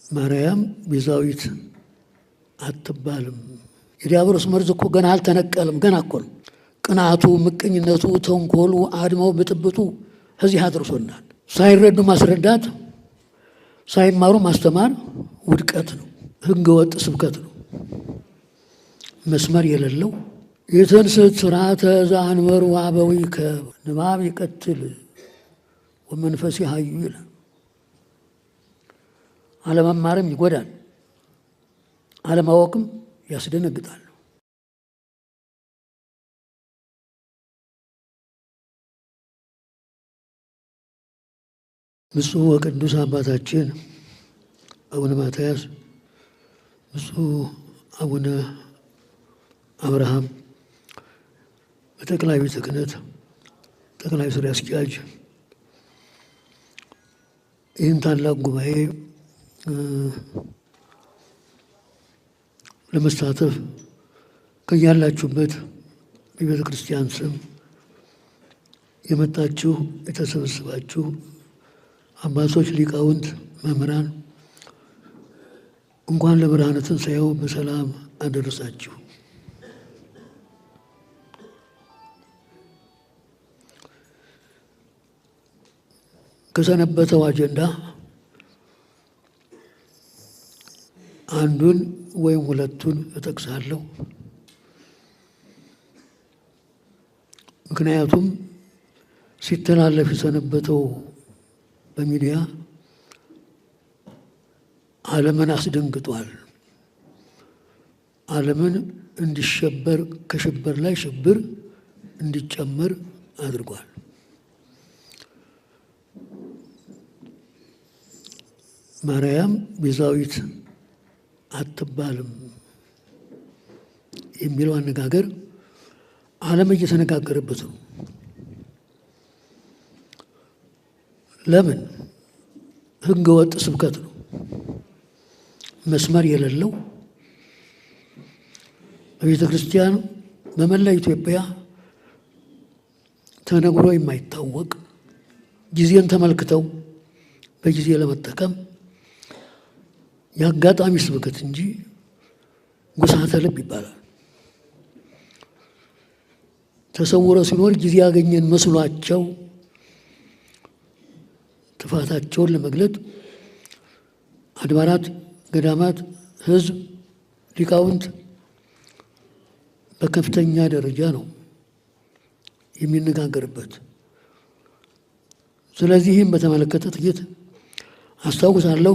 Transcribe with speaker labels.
Speaker 1: ማርያም ቤዛዊት አትባልም። የዲያብሎስ መርዝ እኮ ገና አልተነቀልም። ገና እኮ ነው። ቅናቱ፣ ምቀኝነቱ፣ ተንኮሉ፣ አድማው፣ ብጥብጡ እዚህ አድርሶናል። ሳይረዱ ማስረዳት፣ ሳይማሩ ማስተማር ውድቀት ነው። ሕገ ወጥ ስብከት ነው። መስመር የሌለው የትንስት ስርዓተ ዘአንበሩ አበዊከ ንባብ ይቀትል ወመንፈስ ያሀዩ ይላል። አለመማርም ይጎዳል፣ አለማወቅም ያስደነግጣል። ብፁዕ ወቅዱስ አባታችን አቡነ ማትያስ፣ ብፁዕ አቡነ አብርሃም በጠቅላይ ቤተ ክህነት ጠቅላይ ስራ አስኪያጅ ይህን ታላቅ ጉባኤ ለመሳተፍ ከያላችሁበት የቤተ ክርስቲያን ስም የመጣችሁ የተሰበሰባችሁ አባቶች፣ ሊቃውንት፣ መምህራን እንኳን ለብርሃነ ትንሣኤው በሰላም አደረሳችሁ። ከሰነበተው አጀንዳ አንዱን ወይም ሁለቱን እጠቅሳለሁ። ምክንያቱም ሲተላለፍ የሰነበተው በሚዲያ ዓለምን አስደንግጧል። ዓለምን እንዲሸበር ከሽበር ላይ ሽብር እንዲጨመር አድርጓል። ማርያም ቤዛዊት አትባልም የሚለው አነጋገር ዓለም እየተነጋገረበት ነው። ለምን? ሕገ ወጥ ስብከት ነው። መስመር የሌለው በቤተ ክርስቲያን በመላ ኢትዮጵያ ተነግሮ የማይታወቅ ጊዜን ተመልክተው በጊዜ ለመጠቀም የአጋጣሚ ስብከት እንጂ ጉሳተ ልብ ይባላል። ተሰውሮ ሲኖር ጊዜ ያገኘን መስሏቸው ጥፋታቸውን ለመግለጥ አድባራት፣ ገዳማት፣ ሕዝብ፣ ሊቃውንት በከፍተኛ ደረጃ ነው የሚነጋገርበት። ስለዚህም በተመለከተ ጥቂት አስታውሳለሁ።